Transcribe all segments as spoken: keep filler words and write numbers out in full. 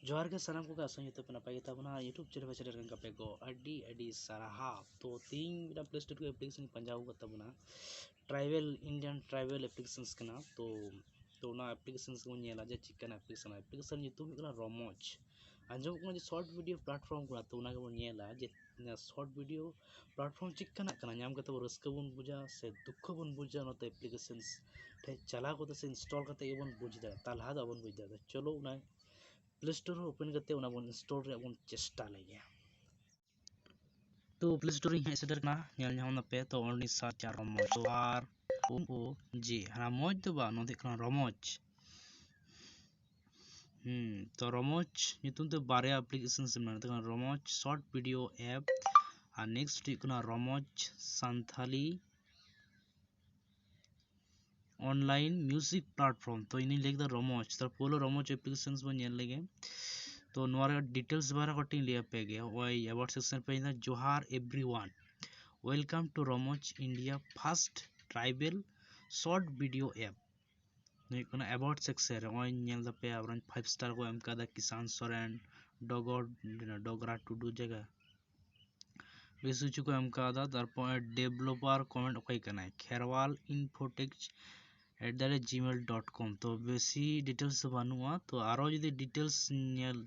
ᱡᱚᱦᱟᱨ ᱜᱮ ᱥᱟᱱᱟᱢ ᱠᱚᱜᱮ, ᱟᱥᱟᱧ ᱡᱚᱛᱚ ᱯᱮ ᱱᱟᱯᱟᱭ ᱜᱮ ᱛᱟᱵᱚᱱᱟ᱾ YouTube channel ᱯᱮ ᱥᱮᱴᱮᱨ ᱟᱠᱟᱱ ᱜᱟᱯᱮ ᱠᱚ ᱟᱹᱰᱤ ᱟᱹᱰᱤ ᱥᱟᱨᱦᱟᱣ᱾ ᱛᱚ ᱛᱤᱦᱤᱧ ᱢᱤᱫᱴᱟᱝ Play Store ᱠᱷᱚᱱ application ᱤᱧ ᱯᱟᱸᱡᱟ ᱟᱹᱜᱩ ᱠᱟᱫ ᱛᱟᱵᱚᱱᱟ, Tribal, Indian Tribal applications ᱠᱟᱱᱟ᱾ ᱛᱚ ᱛᱚ ᱚᱱᱟ applications ᱜᱮᱵᱚᱱ ᱧᱮᱞᱟ ᱡᱮ ᱪᱮᱫ ᱠᱟᱱᱟ application᱾ Application ᱧᱩᱛᱩᱢ ᱦᱩᱭᱩᱜ ᱠᱟᱱᱟ ᱨᱚᱢᱚᱡᱽ᱾ ᱟᱸᱡᱚᱢᱚᱜ ᱠᱟᱱᱟ ᱡᱮ short video platform ᱠᱟᱱᱟ, ᱛᱚ ᱚᱱᱟ ᱜᱮᱵᱚᱱ ᱧᱮᱞᱟ ᱡᱮ short video platform ᱪᱮᱫ ᱠᱟᱱᱟᱜ ᱠᱟᱱᱟ, ᱧᱟᱢ ᱠᱟᱛᱮ ᱵᱚᱱ ᱨᱟᱹᱥᱠᱟᱹ ᱵᱚᱱ ᱵᱩᱡᱟ ᱥᱮ ᱫᱩᱠᱠᱷᱚ ᱵᱚᱱ ᱵᱩᱡᱟ, ᱚᱱᱟᱛᱮ applications ᱴᱷᱮᱱ ᱪᱟᱞᱟᱣ ᱠᱟᱛᱮ ᱥᱮ install ᱠᱟᱛᱮ ᱜᱮᱵᱚᱱ ᱵᱩᱡᱽ ᱫᱟᱲᱮᱭᱟᱜᱼᱟ᱾ ᱛᱟᱦᱞᱮ ᱫᱚ ᱵᱟᱵᱚᱱ ᱵᱩᱡᱽ ᱫᱟᱲᱮᱭᱟᱜᱼᱟ᱾ ᱪᱚᱞᱚ ᱚᱱᱟ Play Store ᱨᱮ open ᱠᱟᱛᱮ ᱚᱱᱟ ᱵᱚᱱ install ᱨᱮᱭᱟᱜ ᱵᱚᱱ ᱪᱮᱥᱴᱟ ᱞᱮᱜᱮ᱾ ᱛᱚ Play Store ᱨᱤᱧ ᱦᱮᱡ ᱥᱮᱴᱮᱨ ᱠᱟᱱᱟ, ᱧᱮᱞ ᱧᱟᱢ ᱫᱟᱯᱮ᱾ ᱛᱚ ᱚᱸᱰᱮ search ᱟ ᱨᱚᱢᱚᱡᱽ, ᱛᱚ R O M O J, ᱦᱟᱱᱟ ᱢᱚᱡᱽ ᱫᱚ ᱵᱟᱝ, ᱱᱚᱣᱟ ᱫᱚ ᱦᱩᱭᱩᱜ ᱠᱟᱱᱟ ᱨᱚᱢᱚᱡᱽ᱾ ᱦᱩᱸ, ᱛᱚ ᱨᱚᱢᱚᱡᱽ ᱧᱩᱛᱩᱢ ᱛᱮ ᱵᱟᱨᱭᱟ applications ᱢᱮᱱᱟᱜᱼᱟ, ᱛᱚ ᱨᱚᱢᱚᱡᱽ short video app ᱟᱨ next ᱦᱩᱭᱩᱜ ᱠᱟᱱᱟ ᱨᱚᱢᱚᱡᱽ ᱥᱟᱱᱛᱷᱟᱞᱤ online music platform᱾ ᱛᱚ ᱤᱧᱤᱧ ᱞᱟᱹᱭ ᱠᱮᱫᱟ ᱨᱚᱢᱚᱡᱽ, ᱛᱚ ᱯᱳᱭᱞᱳ ᱨᱚᱢᱚᱡᱽ applications ᱵᱚᱱ ᱧᱮᱞ ᱞᱮᱜᱮ᱾ ᱛᱚ ᱱᱚᱣᱟ ᱨᱮᱭᱟᱜ details ᱵᱟᱨᱮ ᱠᱟᱹᱴᱤᱡ ᱤᱧ ᱞᱟᱹᱭ ᱟᱯᱮ ᱜᱮ᱾ ᱱᱚᱜᱼᱚᱭ about section ᱯᱮ ᱧᱮᱞᱟ, ᱡᱚᱦᱟᱨ everyone, welcome to ᱨᱚᱢᱚᱡᱽ, India first tribal short video app᱾ ᱦᱩᱭᱩᱜ ᱠᱟᱱᱟ about section ᱨᱮ, ᱱᱚᱜᱼᱚᱭ ᱧᱮᱞ ᱫᱟᱯᱮ ᱟᱵᱚᱨᱮᱱ five star ᱠᱚ ᱮᱢ ᱠᱟᱫᱟ, ᱠᱤᱥᱟᱱ ᱥᱚᱨᱮᱱ, ᱰᱚᱜᱚᱨ, ᱰᱚᱜᱽᱨᱟ ᱴᱩᱰᱩ ᱡᱟᱭᱜᱟ, ᱵᱮᱥ ᱠᱤᱪᱷᱩ ᱠᱚ ᱮᱢ ᱠᱟᱣᱫᱟ᱾ ᱛᱟᱨᱯᱚᱨ developer comment ᱚᱠᱚᱭ ᱠᱟᱱᱟᱭ, Kherwal infotech at the rate gmail dot com᱾ ᱛᱚ ᱵᱮᱥᱤ details ᱫᱚ ᱵᱟᱹᱱᱩᱜᱼᱟ᱾ ᱛᱚ ᱟᱨᱚ ᱡᱩᱫᱤ details ᱧᱮᱞ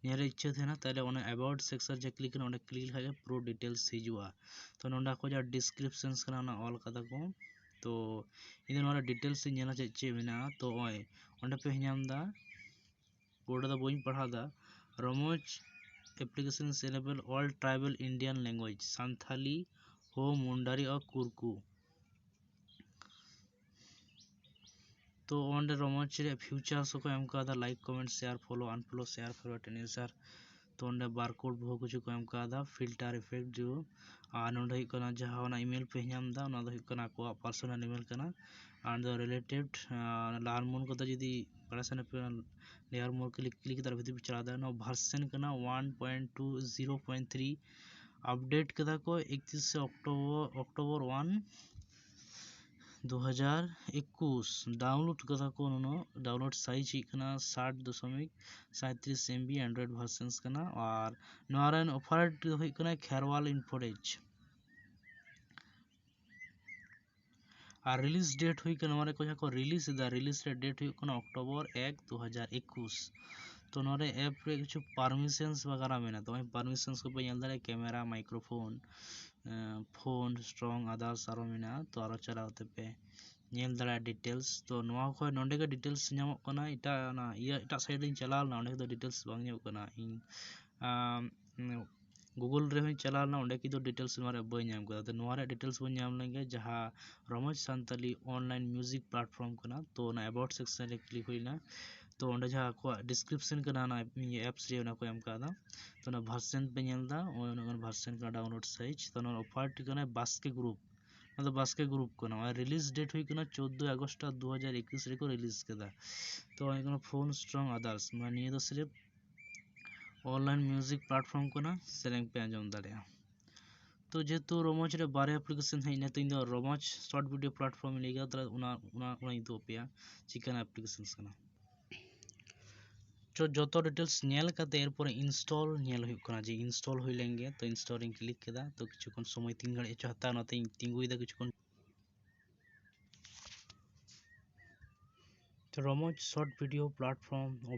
ᱧᱮᱞ ᱨᱮ ᱤᱪᱪᱷᱟᱹ ᱛᱟᱦᱮᱱᱟ, ᱛᱟᱦᱚᱞᱮ ᱚᱱᱟ about section ᱡᱟᱦᱟᱸ click ᱠᱟᱱᱟ, ᱚᱸᱰᱮ click ᱞᱮᱠᱷᱟᱱ ᱜᱮ ᱯᱩᱨᱟᱹ details ᱦᱤᱡᱩᱜᱼᱟ᱾ ᱛᱚ ᱱᱚᱸᱰᱮ ᱟᱠᱚ ᱡᱟᱦᱟᱸ descriptions ᱠᱟᱱᱟ, ᱚᱱᱟ ᱚᱞ ᱠᱟᱫᱟ ᱠᱚ᱾ ᱛᱚ ᱤᱧ ᱫᱚ ᱱᱚᱣᱟ ᱨᱮ details ᱤᱧ ᱧᱮᱞᱟ ᱪᱮᱫ ᱪᱮᱫ ᱢᱮᱱᱟᱜᱼᱟ᱾ ᱛᱚ ᱱᱚᱜᱼᱚᱭ ᱚᱸᱰᱮ ᱯᱮ ᱧᱟᱢ ᱮᱫᱟ, ᱜᱚᱴᱟ ᱫᱚ ᱵᱟᱹᱧ ᱯᱟᱲᱦᱟᱣ ᱮᱫᱟ᱾ ᱨᱚᱢᱚᱡᱽ applications enable all tribal Indian language, Santali, ᱦᱳ, ᱢᱩᱱᱰᱟᱨᱤ ᱟᱨ ᱠᱩᱨᱠᱩ᱾ ᱛᱚ ᱚᱸᱰᱮ ᱨᱚᱢᱚᱡᱽ ᱨᱮᱭᱟᱜ features ᱦᱚᱸᱠᱚ ᱮᱢ ᱠᱟᱣᱫᱟ, like, comment, share, follow, unfollow, share, forward, and share᱾ ᱛᱚ ᱚᱸᱰᱮ barcode ᱵᱚᱦᱩ ᱠᱤᱪᱷᱩ ᱠᱚ ᱮᱢ ᱠᱟᱣᱫᱟ, filter effect ᱡᱚ᱾ ᱟᱨ ᱱᱚᱸᱰᱮ ᱦᱩᱭᱩᱜ ᱠᱟᱱᱟ ᱡᱟᱦᱟᱸ ᱚᱱᱟ email ᱯᱮ ᱧᱟᱢ ᱮᱫᱟ, ᱚᱱᱟ ᱫᱚ ᱦᱩᱭᱩᱜ ᱠᱟᱱᱟ ᱟᱠᱚᱣᱟᱜ personal email ᱠᱟᱱᱟ᱾ ᱟᱨ ᱫᱚ related, ᱟᱨ learn more ᱠᱟᱛᱮ ᱡᱩᱫᱤ ᱵᱟᱲᱟᱭ ᱥᱟᱱᱟ ᱯᱮᱭᱟ, learn more click, click ᱠᱟᱛᱮ ᱵᱷᱤᱛᱤᱨ ᱯᱮ ᱪᱟᱞᱟᱣ ᱫᱟᱲᱮᱭᱟᱜᱼᱟ᱾ ᱱᱚᱣᱟ version ᱠᱟᱱᱟ one point two zero point three, update ᱠᱟᱫᱟ ᱠᱚ ᱮᱠᱛᱤᱨᱤᱥᱮ ᱚᱠᱴᱳᱵᱚᱨ, ᱚᱠᱴᱳᱵᱚᱨ one᱾ ᱫᱩ ᱦᱟᱡᱟᱨ ᱮᱠᱩᱥ ᱰᱟᱣᱩᱱᱞᱳᱰ ᱠᱟᱫᱟ ᱠᱚ᱾ ᱱᱩᱱᱟᱹᱜ ᱰᱟᱣᱩᱱᱞᱳᱰ ᱥᱟᱭᱤᱡᱽ ᱦᱩᱭᱩᱜ ᱠᱟᱱᱟ ᱥᱟᱴ ᱫᱚᱥᱚᱢᱤᱠ ᱥᱟᱸᱭᱛᱨᱤᱥ ᱮᱢ ᱵᱤ Android versions ᱠᱟᱱᱟ᱾ ᱟᱨ ᱱᱚᱣᱟ ᱨᱮᱱ ᱚᱯᱷᱟᱨ ᱫᱚ ᱦᱩᱭᱩᱜ ᱠᱟᱱᱟ ᱠᱷᱮᱨᱣᱟᱞ ᱤᱱᱯᱷᱳᱰᱮᱡᱽ᱾ ᱟᱨ ᱨᱤᱞᱤᱡᱽ ᱰᱮᱴ ᱦᱩᱭ ᱠᱟᱱᱟ, ᱱᱚᱣᱟ ᱨᱮ ᱚᱠᱚᱭ ᱡᱟᱦᱟᱸ ᱠᱚ ᱨᱤᱞᱤᱡᱽ ᱮᱫᱟ, ᱨᱤᱞᱤᱡᱽ ᱨᱮᱭᱟᱜ ᱰᱮᱴ ᱦᱩᱭᱩᱜ ᱠᱟᱱᱟ ᱚᱠᱴᱳᱵᱚᱨ ᱮᱠ ᱫᱩ ᱦᱟᱡᱟᱨ ᱮᱠᱩᱥ᱾ ᱛᱚ ᱱᱚᱣᱟ ᱨᱮ ᱮᱯ ᱨᱮ ᱠᱤᱪᱷᱩ ᱯᱟᱨᱢᱤᱥᱮᱱᱥ ᱵᱟᱜᱟᱨᱟ ᱢᱮᱱᱟᱜᱼᱟ᱾ ᱛᱚ ᱯᱟᱨᱢᱤᱥᱮᱱᱥ ᱠᱚᱯᱮ ᱧᱮᱞ ᱫᱟᱲᱮᱭᱟᱜᱼᱟ, ᱠᱮᱢᱮᱨᱟ, ᱢᱟᱭᱠᱨᱳᱯᱷᱳᱱ, ᱯᱷᱳᱱ, ᱥᱴᱨᱚᱝ, ᱟᱫᱟᱨᱥ ᱟᱨᱚ ᱢᱮᱱᱟᱜᱼᱟ᱾ ᱛᱚ ᱟᱨᱚ ᱪᱟᱞᱟᱣ ᱠᱟᱛᱮ ᱯᱮ ᱧᱮᱞ ᱫᱟᱲᱮᱭᱟᱜᱼᱟ ᱰᱤᱴᱮᱞᱥ᱾ ᱛᱚ ᱱᱚᱣᱟ ᱠᱷᱚᱱ ᱱᱚᱸᱰᱮ ᱜᱮ ᱰᱤᱴᱮᱞᱥ ᱧᱟᱢᱚᱜ ᱠᱟᱱᱟ᱾ ᱮᱴᱟᱜ ᱚᱱᱟ ᱤᱭᱟᱹ ᱮᱴᱟᱜ ᱥᱟᱭᱤᱰ ᱨᱤᱧ ᱪᱟᱞᱟᱣ ᱞᱮᱱᱟ, ᱚᱸᱰᱮ ᱫᱚ ᱰᱤᱴᱮᱞᱥ ᱵᱟᱝ ᱧᱟᱢᱚᱜ ᱠᱟᱱᱟ᱾ ᱤᱧ ᱟᱢ, ᱜᱩᱜᱩᱞ ᱨᱮᱦᱚᱸᱧ ᱪᱟᱞᱟᱣ ᱞᱮᱱᱟ, ᱚᱸᱰᱮ ᱠᱤᱱᱛᱩ ᱰᱤᱴᱮᱞᱥ ᱱᱚᱣᱟ ᱨᱮᱭᱟᱜ ᱵᱟᱹᱧ ᱧᱟᱢ ᱠᱟᱫᱟ᱾ ᱛᱚ ᱱᱚᱣᱟ ᱨᱮᱭᱟᱜ ᱰᱤᱴᱮᱞᱥ ᱵᱚᱱ ᱧᱟᱢ ᱞᱮᱱᱜᱮ, ᱡᱟᱦᱟᱸ ᱨᱚᱢᱚᱡᱽ ᱥᱟᱱᱛᱟᱞᱤ ᱚᱱᱞᱟᱭᱤᱱ ᱢᱤᱣᱡᱤᱠ ᱯᱞᱟᱴᱯᱷᱚᱨᱢ ᱠᱟᱱᱟ᱾ ᱛᱚ ᱚᱱᱟ ᱮᱵᱟᱣᱩᱴ ᱥᱮᱠᱥᱚᱱ ᱨᱮ ᱠᱞᱤᱠ ᱦᱩᱭᱱᱟ᱾ ᱛᱚ ᱚᱸᱰᱮ ᱡᱟᱦᱟᱸ ᱟᱠᱚᱣᱟᱜ ᱰᱤᱥᱠᱨᱤᱯᱥᱚᱱ ᱠᱟᱱᱟ, ᱚᱱᱟ ᱮᱯᱥ ᱨᱮ ᱚᱱᱟ ᱠᱚ ᱮᱢ ᱠᱟᱫᱟ᱾ ᱛᱚ ᱚᱱᱟ ᱵᱷᱟᱨᱥᱮᱱ ᱯᱮ ᱧᱮᱞ ᱮᱫᱟ, ᱚᱱᱟ ᱵᱷᱟᱨᱥᱮᱱ ᱠᱟᱱᱟ ᱰᱟᱣᱩᱱᱞᱳᱰ ᱥᱟᱭᱤᱡᱽ᱾ ᱛᱚ ᱱᱚᱣᱟ ᱚᱯᱷᱟᱨ ᱴᱷᱤᱠᱟᱹᱱᱟ ᱵᱟᱥᱠᱮ ᱜᱨᱩᱯ, ᱚᱱᱟ ᱫᱚ ᱵᱟᱥᱠᱮ ᱜᱨᱩᱯ ᱠᱟᱱᱟ᱾ ᱟᱨ ᱨᱤᱞᱤᱡᱽ ᱰᱮᱴ ᱦᱩᱭᱩᱜ ᱠᱟᱱᱟ ᱪᱳᱫᱽᱫᱳᱭ ᱟᱜᱚᱥᱴ ᱫᱩ ᱦᱟᱡᱟᱨ ᱮᱠᱩᱥ ᱨᱮᱠᱚ ᱨᱤᱞᱤᱡᱽ ᱠᱟᱫᱟ᱾ ᱛᱚ ᱦᱩᱭᱩᱜ ᱠᱟᱱᱟ ᱯᱷᱳᱱ ᱥᱴᱨᱚᱝ ᱟᱫᱟᱨᱥ, ᱢᱟᱱᱮ ᱱᱤᱭᱟᱹ ᱫᱚ ᱥᱤᱨᱤᱯ ᱚᱱᱞᱟᱭᱤᱱ ᱢᱤᱣᱡᱤᱠ ᱯᱞᱟᱴᱯᱷᱚᱨᱢ ᱠᱟᱱᱟ, ᱥᱮᱨᱮᱧ ᱯᱮ ᱟᱸᱡᱚᱢ ᱫᱟᱲᱮᱭᱟᱜᱼᱟ᱾ ᱛᱚ ᱡᱮᱦᱮᱛᱩ ᱨᱚᱢᱚᱡᱽ ᱨᱮ ᱵᱟᱨᱭᱟ ᱟᱯᱞᱤᱠᱮᱥᱚᱱ ᱦᱮᱡ ᱮᱱᱟ, ᱛᱚ ᱤᱧ ᱫᱚ ᱨᱚᱢᱚᱡᱽ ᱥᱚᱨᱴ ᱵᱷᱤᱰᱤᱭᱳ ᱯᱞᱟᱴᱯᱷᱚᱨᱢ ᱤᱧ ᱞᱟᱹᱭ ᱠᱮᱫᱟ, ᱛᱟᱦᱞᱮ ᱚᱱᱟ ᱚᱱᱟ ᱚᱱᱟᱧ ᱩᱫᱩᱜ ᱟᱯᱮᱭᱟ ᱪᱤᱠᱟᱹᱱᱟ ᱟᱯᱞᱤᱠᱮᱥᱚᱱᱥ ᱠᱟᱱᱟ᱾ ᱛᱚ ᱡᱚᱛᱚ ᱰᱤᱴᱮᱞᱥ ᱧᱮᱞ ᱠᱟᱛᱮ ᱮᱨᱯᱚᱨᱮ ᱤᱱᱥᱴᱚᱞ ᱧᱮᱞ ᱦᱩᱭᱩᱜ ᱠᱟᱱᱟ ᱡᱮ ᱤᱱᱥᱴᱚᱞ ᱦᱩᱭ ᱞᱮᱱ ᱜᱮ᱾ ᱛᱚ ᱤᱱᱥᱴᱚᱞ ᱤᱧ ᱠᱞᱤᱠ ᱠᱮᱫᱟ᱾ ᱛᱚ ᱠᱤᱪᱷᱩ ᱠᱷᱚᱱ ᱥᱚᱢᱚᱭ ᱛᱤᱱ ᱜᱷᱟᱹᱲᱤᱡ ᱪᱚ ᱦᱟᱛᱟᱣᱟ, ᱚᱱᱟᱛᱮ ᱤᱧ ᱛᱤᱸᱜᱩᱭᱮᱫᱟ ᱠᱤᱪᱷᱩ ᱠᱷᱚᱱ᱾ ᱛᱚ ᱨᱚᱢᱚᱡᱽ short video platform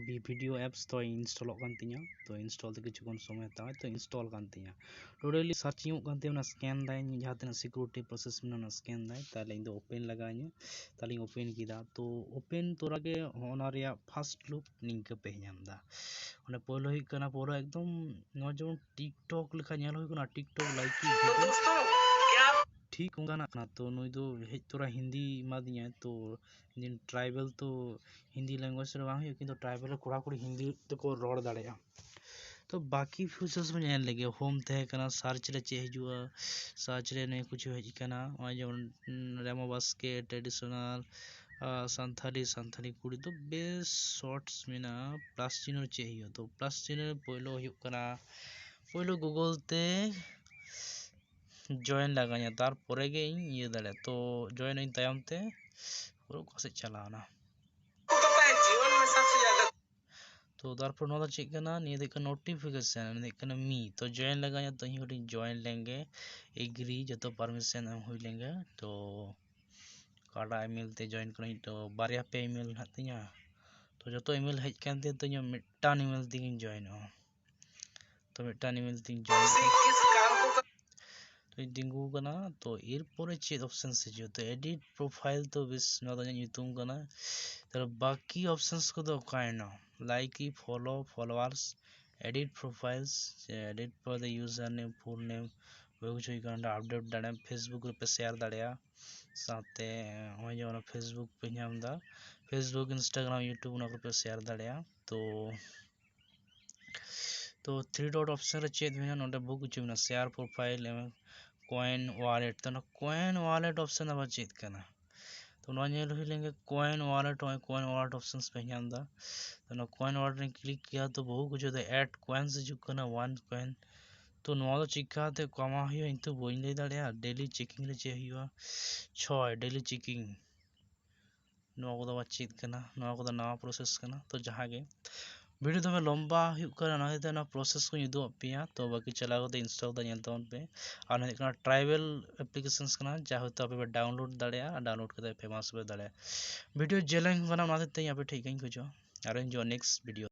video apps ᱫᱚ ᱤᱱᱥᱴᱚᱞᱚᱜ ᱠᱟᱱ ᱛᱤᱧᱟ᱾ ᱛᱚ ᱤᱱᱥᱴᱚᱞ ᱛᱮ ᱠᱤᱪᱷᱩ ᱠᱷᱚᱱ ᱥᱚᱢᱚᱭ ᱦᱟᱛᱟᱣᱟ, ᱛᱚ ᱤᱱᱥᱴᱚᱞ ᱠᱟᱱ ᱛᱤᱧᱟ᱾ ᱴᱳᱴᱟᱞᱤ ᱥᱟᱨᱪᱤᱝ ᱚᱜ ᱠᱟᱱ ᱛᱤᱧᱟ, ᱚᱱᱟ ᱥᱠᱮᱱ ᱫᱟᱭ, ᱡᱟᱦᱟᱸ ᱛᱤᱱᱟᱹᱜ ᱥᱤᱠᱩᱨᱤᱴᱤ ᱯᱨᱚᱥᱮᱥ ᱢᱮᱱᱟᱜᱼᱟ, ᱚᱱᱟ ᱥᱠᱮᱱ ᱫᱟᱭ᱾ ᱛᱟᱦᱞᱮ ᱤᱧ ᱫᱚ ᱳᱯᱮᱱ ᱞᱟᱜᱟᱣᱤᱧᱟ᱾ ᱛᱟᱦᱞᱮᱧ ᱳᱯᱮᱱ ᱠᱮᱫᱟ᱾ ᱛᱚ ᱳᱯᱮᱱ ᱛᱚᱨᱟ ᱜᱮ ᱦᱚᱸᱜᱼᱚ ᱱᱟ ᱨᱮᱭᱟᱜ ᱯᱷᱟᱥᱴ ᱞᱩᱠ ᱱᱤᱝᱠᱟᱹ ᱯᱮ ᱧᱟᱢ ᱮᱫᱟ᱾ ᱚᱸᱰᱮ ᱯᱳᱭᱞᱳ ᱦᱩᱭᱩᱜ ᱠᱟᱱᱟ ᱯᱩᱨᱟᱹ ᱮᱠᱫᱚᱢ ᱱᱚᱣᱟ ᱡᱮᱢᱚᱱ ᱴᱤᱠᱴᱚᱠ ᱞᱮᱠᱟ ᱧᱮᱞ ᱦᱩᱭᱩᱜ ᱠᱟᱱᱟ, ᱴᱤᱠᱴᱚᱠ ᱞᱟᱭᱤᱠ ᱴᱷᱤᱠ ᱚᱱᱠᱟᱱᱟᱜ ᱠᱟᱱᱟ᱾ ᱛᱚ ᱱᱩᱭ ᱫᱚ ᱦᱮᱡ ᱛᱚᱨᱟ ᱦᱤᱱᱫᱤ ᱮᱢᱟᱫᱤᱧᱟᱭ᱾ ᱛᱚ ᱴᱨᱟᱭᱵᱮᱞ ᱛᱚ ᱦᱤᱱᱫᱤ ᱞᱮᱝᱜᱩᱭᱮᱡᱽ ᱨᱮ ᱵᱟᱝ ᱦᱩᱭᱩᱜᱼᱟ, ᱠᱤᱱᱛᱩ ᱴᱨᱟᱭᱵᱮᱞ ᱨᱮ ᱠᱚᱲᱟ ᱠᱩᱲᱤ ᱦᱤᱱᱫᱤ ᱛᱮᱠᱚ ᱨᱚᱲ ᱫᱟᱲᱮᱭᱟᱜᱼᱟ᱾ ᱛᱚ ᱵᱟᱠᱤ ᱯᱷᱤᱪᱟᱨᱥ ᱵᱚᱱ ᱧᱮᱞ ᱞᱮᱜᱮ᱾ ᱦᱳᱢ ᱛᱟᱦᱮᱸ ᱠᱟᱱᱟ, ᱥᱟᱨᱪ ᱨᱮ ᱪᱮᱫ ᱦᱤᱡᱩᱜᱼᱟ, ᱥᱟᱨᱪ ᱨᱮ ᱱᱤᱭᱟᱹ ᱠᱤᱪᱷᱩ ᱦᱮᱡ ᱠᱟᱱᱟ᱾ ᱱᱚᱜᱼᱚᱭ ᱡᱮᱢᱚᱱ ᱨᱮᱢᱚ ᱵᱟᱥᱠᱮ, ᱴᱨᱮᱰᱤᱥᱚᱱᱟᱞ, ᱥᱟᱱᱛᱷᱟᱞᱤ, ᱥᱟᱱᱛᱷᱟᱞᱤ ᱠᱩᱲᱤ ᱫᱚ ᱵᱮᱥ ᱥᱚᱨᱴᱥ ᱢᱮᱱᱟᱜᱼᱟ᱾ ᱯᱞᱟᱥ ᱪᱤᱱᱦᱟᱹ ᱪᱮᱫ ᱦᱩᱭᱩᱜᱼᱟ? ᱛᱚ ᱯᱞᱟᱥ ᱪᱤᱱᱦᱟᱹ ᱯᱳᱭᱞᱳ ᱦᱩᱭᱩᱜ ᱠᱟᱱᱟ, ᱯᱳᱭᱞᱳ ᱜᱩᱜᱳᱞ ᱛᱮ ᱡᱚᱭᱮᱱ ᱞᱟᱜᱟᱧᱟ, ᱛᱟᱨᱯᱚᱨᱮ ᱜᱮ ᱤᱧ ᱤᱭᱟᱹ ᱫᱟᱲᱮᱭᱟᱜᱼᱟ᱾ ᱛᱚ ᱡᱚᱭᱮᱱ ᱟᱹᱧ ᱛᱟᱭᱚᱢ ᱛᱮ ᱯᱩᱨᱟᱹ ᱚᱠᱟ ᱥᱮᱫ ᱪᱟᱞᱟᱣᱱᱟ᱾ ᱛᱚ ᱛᱟᱨᱯᱚᱨ ᱱᱚᱣᱟ ᱫᱚ ᱪᱮᱫ ᱠᱟᱱᱟ? ᱱᱤᱭᱟᱹ ᱫᱚ ᱦᱩᱭᱩᱜ ᱠᱟᱱᱟ ᱱᱳᱴᱤᱯᱷᱤᱠᱮᱥᱚᱱ, ᱱᱤᱭᱟᱹ ᱫᱚ ᱦᱩᱭᱩᱜ ᱠᱟᱱᱟ ᱢᱤ᱾ ᱛᱚ ᱡᱚᱭᱮᱱ ᱞᱟᱜᱟᱧᱟ, ᱛᱚ ᱤᱧ ᱠᱟᱹᱴᱤᱡ ᱡᱚᱭᱮᱱ ᱞᱮᱱᱜᱮ, ᱮᱜᱽᱨᱤ, ᱡᱚᱛᱚ ᱯᱟᱨᱢᱤᱥᱚᱱ ᱮᱢ ᱦᱩᱭ ᱞᱮᱱᱜᱮ᱾ ᱛᱚ ᱚᱠᱟᱴᱟᱜ ᱤᱢᱮᱞ ᱛᱮ ᱡᱚᱭᱮᱱ ᱠᱟᱹᱱᱟᱹᱧ, ᱛᱚ ᱵᱟᱨᱭᱟ ᱯᱮᱭᱟ ᱤᱢᱮᱞ ᱢᱮᱱᱟᱜ ᱛᱤᱧᱟᱹ᱾ ᱛᱚ ᱡᱚᱛᱚ ᱤᱢᱮᱞ ᱦᱮᱡ ᱠᱟᱱ ᱛᱤᱧᱟᱹ, ᱛᱚ ᱤᱧᱟᱹᱜ ᱢᱤᱫᱴᱟᱝ ᱤᱢᱮᱞ ᱛᱮᱜᱤᱧ ᱡᱚᱭᱮᱱᱚᱜᱼᱟ᱾ ᱛᱚ ᱢᱤᱫᱴᱟᱝ ᱤᱢᱮᱞ ᱛᱮᱧ ᱡᱚᱭᱮᱱ ᱠᱟᱱᱟ᱾ ᱛᱚᱧ ᱛᱤᱸᱜᱩ ᱠᱟᱱᱟ᱾ ᱛᱚ ᱮᱨᱯᱚᱨᱮ ᱪᱮᱫ ᱚᱯᱥᱮᱱᱥ ᱦᱤᱡᱩᱜᱼᱟ? ᱛᱚ ᱮᱰᱤᱴ ᱯᱨᱚᱯᱷᱟᱭᱤᱞ, ᱛᱚ ᱵᱮᱥ, ᱱᱚᱣᱟ ᱫᱚ ᱤᱧᱟᱹᱜ ᱧᱩᱛᱩᱢ ᱠᱟᱱᱟ᱾ ᱛᱟᱦᱞᱮ ᱵᱟᱠᱤ ᱚᱯᱥᱮᱱᱥ ᱠᱚᱫᱚ ᱚᱠᱟᱭᱮᱱᱟ? ᱞᱟᱭᱤᱠ, ᱯᱷᱚᱞᱳ, ᱯᱷᱚᱞᱳᱣᱟᱨᱥ, ᱮᱰᱤᱴ ᱯᱨᱚᱯᱷᱟᱭᱤᱞᱥ, ᱥᱮ ᱮᱰᱤᱴ ᱯᱚᱨ ᱫᱚ ᱤᱭᱩᱡᱟᱨ ᱱᱮᱢ, ᱯᱷᱩᱞ ᱱᱮᱢ, ᱵᱚᱦᱩ ᱠᱤᱪᱷᱩ ᱦᱩᱭᱩᱜ ᱠᱟᱱᱟ᱾ ᱚᱸᱰᱮ ᱟᱯᱰᱮᱴ ᱫᱟᱲᱮᱭᱟᱜᱼᱟ, ᱯᱷᱮᱥᱵᱩᱠ ᱨᱮᱯᱮ ᱥᱮᱭᱟᱨ ᱫᱟᱲᱮᱭᱟᱜᱼᱟ, ᱥᱟᱶᱛᱮ ᱱᱚᱜᱼᱚᱭ ᱡᱮ ᱚᱱᱟ ᱯᱷᱮᱥᱵᱩᱠ ᱯᱮ ᱧᱟᱢ ᱮᱫᱟ, ᱯᱷᱮᱥᱵᱩᱠ, ᱤᱱᱥᱴᱟᱜᱨᱟᱢ, ᱤᱭᱩᱴᱩᱵᱽ, ᱚᱱᱟ ᱠᱚᱨᱮ ᱯᱮ ᱥᱮᱭᱟᱨ ᱫᱟᱲᱮᱭᱟᱜᱼᱟ᱾ ᱛᱚ ᱛᱚ ᱛᱷᱨᱤ ᱰᱚᱴ ᱚᱯᱥᱮᱱ ᱨᱮ ᱪᱮᱫ ᱢᱮᱱᱟᱜᱼᱟ? ᱱᱚᱰᱮ ᱵᱚᱦᱩ ᱠᱤᱪᱷᱩ ᱢᱮᱱᱟᱜᱼᱟ, ᱥᱮᱭᱟᱨ ᱯᱨᱚᱯᱷᱟᱭᱤᱞ, ᱠᱚᱭᱮᱱ ᱣᱟᱞᱮᱴ᱾ ᱛᱚ ᱚᱱᱟ ᱠᱚᱭᱮᱱ ᱣᱟᱞᱮᱴ ᱚᱯᱥᱮᱱ ᱟᱵᱟᱨ ᱪᱮᱫ ᱠᱟᱱᱟ? ᱛᱚ ᱱᱚᱣᱟ ᱧᱮᱞ ᱦᱩᱭ ᱞᱮᱱᱜᱮ, ᱠᱚᱭᱮᱱ ᱣᱟᱞᱮᱴ, ᱱᱚᱜᱼᱚᱭ ᱠᱚᱭᱮᱱ ᱣᱟᱞᱮᱴ ᱚᱯᱥᱮᱱᱥ ᱯᱮ ᱧᱟᱢ ᱮᱫᱟ᱾ ᱛᱚ ᱱᱚᱣᱟ ᱠᱚᱭᱮᱱ ᱣᱟᱞᱮᱴ ᱨᱮᱧ ᱠᱞᱤᱠ ᱠᱮᱭᱟ, ᱛᱚ ᱵᱚᱦᱩ ᱠᱤᱪᱷᱩ ᱫᱚ ᱮᱰ ᱠᱚᱭᱮᱱᱥ ᱦᱤᱡᱩᱜ ᱠᱟᱱᱟ, ᱚᱣᱟᱱ ᱠᱚᱭᱮᱱ᱾ ᱛᱚ ᱱᱚᱣᱟ ᱫᱚ ᱪᱤᱠᱟᱹᱛᱮ ᱠᱟᱢᱟᱣ ᱦᱩᱭᱩᱜᱼᱟ, ᱤᱧ ᱛᱚ ᱵᱟᱹᱧ ᱞᱟᱹᱭ ᱫᱟᱲᱮᱭᱟᱜᱼᱟ᱾ ᱰᱮᱞᱤ ᱪᱮᱠᱤᱝ ᱨᱮ ᱪᱮᱫ ᱦᱩᱭᱩᱜᱼᱟ? ᱪᱷᱚᱭ, ᱰᱮᱞᱤ ᱪᱮᱠᱤᱝ᱾ ᱱᱚᱣᱟ ᱠᱚᱫᱚ ᱟᱵᱟᱨ ᱪᱮᱫ ᱠᱟᱱᱟ? ᱱᱚᱣᱟ ᱠᱚᱫᱚ ᱱᱟᱣᱟ ᱯᱨᱚᱥᱮᱥ ᱠᱟᱱᱟ᱾ ᱛᱚ ᱡᱟᱦᱟᱸ ᱜᱮ, ᱵᱷᱤᱰᱤᱭᱳ ᱫᱚᱢᱮ ᱞᱚᱢᱵᱟ ᱦᱩᱭᱩᱜ ᱠᱟᱱᱟ, ᱚᱱᱟ ᱠᱷᱟᱹᱛᱤᱨ ᱛᱮ ᱱᱚᱣᱟ ᱯᱨᱚᱥᱮᱥ ᱠᱚᱧ ᱩᱫᱩᱜ ᱟᱫ ᱯᱮᱭᱟ᱾ ᱛᱚ ᱵᱟᱹᱠᱤ ᱪᱟᱞᱟᱣ ᱠᱟᱛᱮ ᱤᱱᱥᱴᱚᱞ ᱠᱟᱛᱮ ᱧᱮᱞ ᱛᱟᱵᱚᱱ ᱯᱮ᱾ ᱟᱨ ᱱᱚᱣᱟ ᱦᱩᱭᱩᱜ ᱠᱟᱱᱟ ᱴᱨᱟᱭᱵᱮᱞ ᱮᱯᱞᱤᱠᱮᱥᱚᱱᱥ ᱠᱟᱱᱟ, ᱡᱟ ᱦᱚᱭᱛᱳ ᱟᱯᱮ ᱯᱮ ᱰᱟᱣᱩᱱᱞᱳᱰ ᱫᱟᱲᱮᱭᱟᱜᱼᱟ, ᱟᱨ ᱰᱟᱣᱩᱱᱞᱳᱰ ᱠᱟᱛᱮ ᱯᱷᱮᱢᱟᱥ ᱯᱮ ᱫᱟᱲᱮᱭᱟᱜᱼᱟ᱾ ᱵᱷᱤᱰᱤᱭᱳ ᱡᱮᱞᱮᱧ ᱠᱟᱱᱟ, ᱚᱱᱟ ᱦᱚᱛᱮᱡ ᱛᱮ ᱤᱧ ᱟᱯᱮ ᱴᱷᱮᱱ ᱤᱧ ᱠᱷᱚᱡᱚᱜᱼᱟ᱾ ᱟᱨᱚ ᱦᱤᱡᱩᱜᱼᱟ ᱱᱮᱠᱥᱴ ᱵᱷᱤᱰᱤᱭᱳ᱾